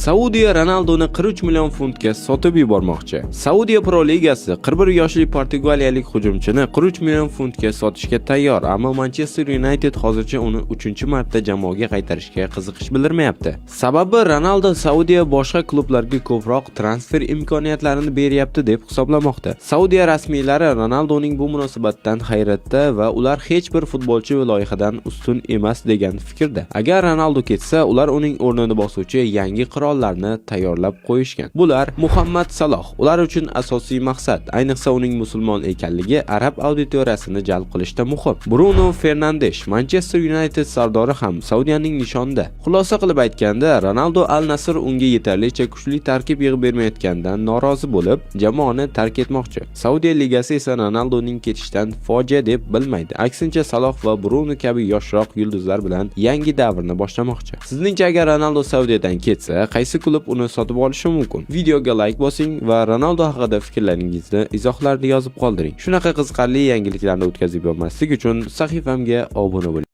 Saudiya Ronaldoni 43 million funtga sotib yubormoqchi. Saudiya Pro Ligasi 41 yoshli portugaliyalik hujumchini 43 million funtga sotishga tayyor, ammo Manchester United hozircha uni 3-marta jamoaga qaytarishga qiziqish bildirmayapti. Sababi, Ronaldo Saudiya boshqa klublarga ko'proq transfer imkoniyatlarini beryapti deb hisoblamoqda. Saudiya rasmiylari Ronaldoning bu munosabatdan hayratda va ular hech bir futbolchi loyihadan ustun emas degan fikrda. Agar Ronaldo ketsa, ular uning o'rnini bosuvchi yangi qirollarni tayyorlab qo'yishgan. Bular Muhammad Saloh. Ular uchun asosiy maqsad, ayniqsa uning musulmon ekanligi arab auditoriyasini jalb qilishda muhim. Bruno Fernandesh, Manchester United sardori ham Saudiyaning nishonida. Xulosa qilib aytganda, Ronaldo Al Nasr unga yetarlicha kuchli tarkib yig'ib bermayotganidan norozi bo'lib, jamoani tark etmoqchi. Saudiya ligasi esa Ronaldoning ketishidan fojia deb bilmaydi. Aksincha, Saloh va Bruno kabi yoshroq yulduzlar bilan yangi davrni boshlamoqchi. Sizningcha, agar Ronaldo Saudiyadan ketsa, qaysi klub uni sotib olishi mumkin? Videoga like bosing va Ronaldo haqida fikrlaringizni izohlarda yozib qoldiring. Shunaqa qiziqarli yangiliklarni o'tkazib yubormaslik uchun sahifamga obuna bo'ling.